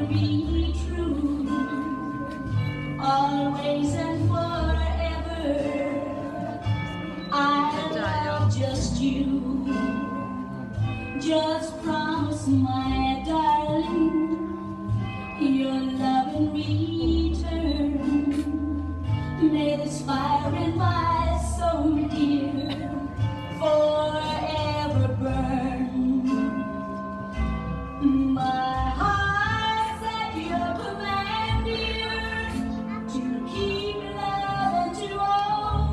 Be true, always and forever. I love just you. Just promise, my darling, you'll love in return. May this fire in my soul, dear, forever burn. My heart's at your command, dear, to keep love and to own.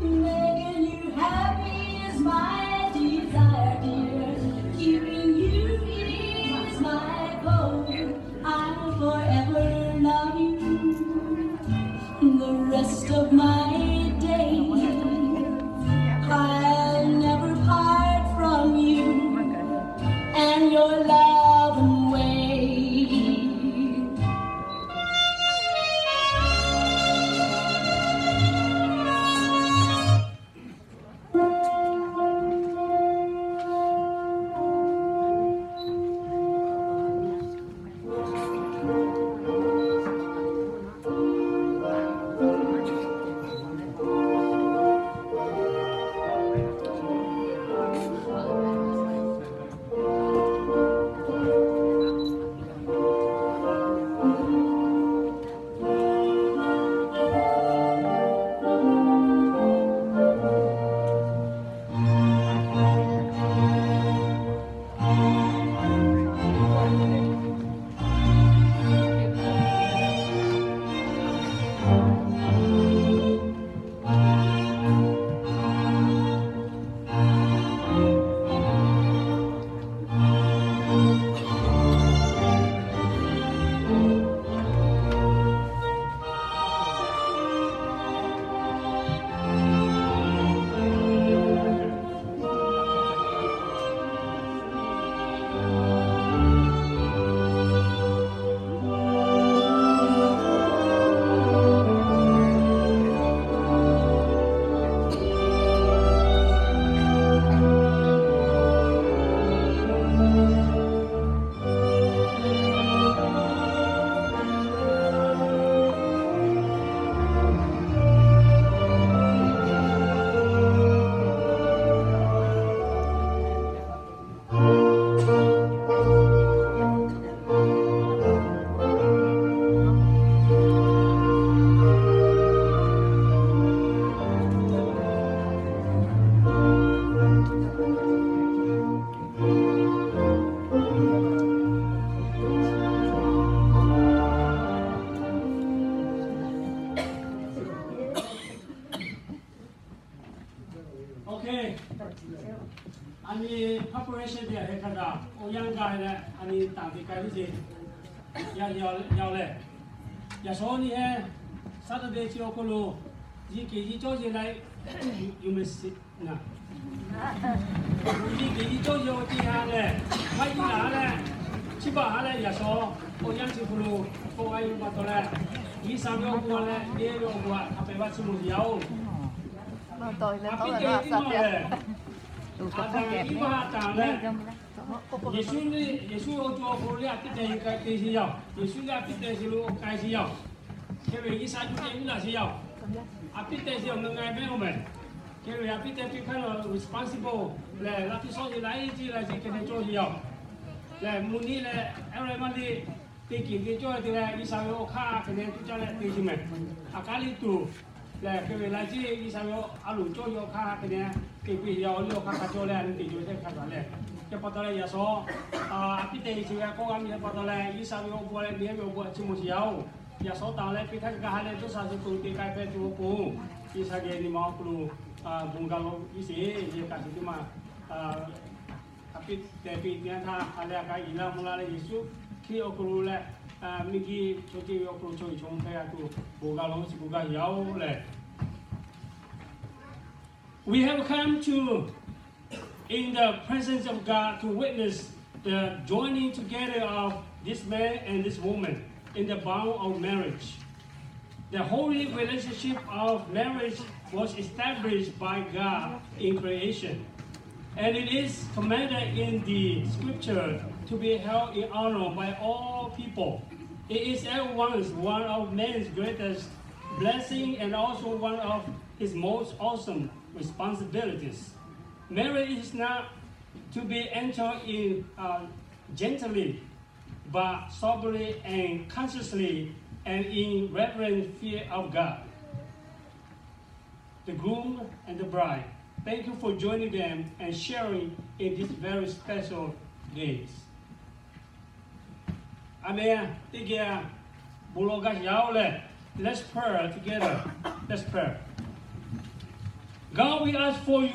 Making you happy is my desire, dear. Keeping you is my goal. I'll forever love you the rest of my days. I'll never part from you and your loving ways. Okay. A nyi preparation te a hk'e hk'a gaˬ awˬ yanˇ gaˬ leh a nyi taˍ te k'ai ve ce. Yaꞈ nyi yaˇ lehˬ, yaꞈ shawˉ nyi heˆ Saturday chi awˬ hk'aw lo yiˇ keˍ yiˇ cawˇ yeˬ la, yuˬ mehˍ shiˍ naˍ. Yiˇ keˍ yiˇ cawˇ yeˬ awˬ te ha lehˬ, maˇ yiˇ laˬ ha leh, chiˇ baˬ ha leh yaꞈ shawˉ awˬ yanˇ chi hk'aw lo k'awꞈ g'a yuˬ pa taw leh, G'uiˬsha ve awˬ bon leh neˇ ve awˬ bon htaꞈ hk'a pehꞈ g'a chiˇ mvuh yaˇ oˬ. A piˇ te tiˉ maˇ lehˬ, Aˍdanˍ Iˉvaˆ htaꞈ leh, Yeˍsuˆ ve, Yeˍsuˆ ve awˬ to awˬ hk'aw lo leh a piˇ te k'ai te sheˍ yaˇ oˬ. Yeˍsuˆ leh a piˇ te sheˍ lo k'ai sheˍ yaˇ oˬ. Hk'e ve G'uiˬsha yuˬ te uˉ laˬ sheˍ yaˇ oˬ. A piˇ te sheˍ awˬ ngaˬ ngaˬ mehˆ oˬ mehˍ. Hk'e ve a piˇ te piˇ hk'aˇ lo responsible lehˬ, laꞈ piˇ shawˉ sheˍ laiˉ ciˇ laiˉ ciˇ hk'e te cawˇ sheˍ yaˇ oˬ. Lehˬ mvuhˇ nyi leh aˉ leh maˇ le te kiˬ te cawˇ te leh G'uiˬsha ve awˬ hk'aˇ hk'e te tuˇ caˇ leh te sheˍ mehˍ. A k'aˉ liˇ tuˬ lehˬ, hk'e ve laiˉ ciˇ G'uiˬsha ve a loˍ cawˇ ve awˬ hk'aˇ hk'e te te piˇ sheˍ yaˇ oˬ. Liˇ awˬ hk'aˇ hk'a cawˇ leh a nyi te cawˇ sheˍ hk'a gaˬ lehˬ, hk'e pa taw leh yaꞈ shawˉ a piˇ te sheˍ ve k'awˇ g'a miˬ hk'e pa taw leh G'uiˬsha ve awˬ bon leh neˇ ve awˬ bon htaꞈ chiˇ mvuh sheˍ yaˇ oˬ. Yaꞈ shawˉ taˍ leh piˇ htaˇ kaꞈ ha leh Jawˇshaˍ suh to te k'ai hpehꞈ tuˬ awˬ pon, G'uiˬsha geh nyi ma awˬ hk'aw lo bon ga law iˉ sheˍ. Yehˬ kaꞈ shiˍ teˇ maˬ a piˇ te piˇ te htaˇ, ha leh a kaꞈ iˉ laˇ mvuh laˇ leh Yeˍsuˆ Hkriꞈ awˬ hk'aw lo leh, miˬguiˬ chaw ceuˬ ve awˬ hk'aw lo chaw uiˍ chaw mvuh hpehꞈ g'a tuˬ bon ga law iˉ sheˍ, bon ga yaˇ oˬ lehˬ. We have come to in the presence of God to witness the joining together of this man and this woman in the bond of marriage. The holy relationship of marriage was established by God in creation, and it is commanded in the scripture to be held in honor by all people. It is at once one of man's greatest blessing and also one of his most awesome responsibilities. Marriage is not to be entered in uh, gently, but soberly and consciously and in reverent fear of God. The groom and the bride, thank you for joining them and sharing in these very special days. Amen. Teˇ geh bon lawˬ gaˇ yaˇ-oˬ leh, let's pray together. Let's pray. God, we ask for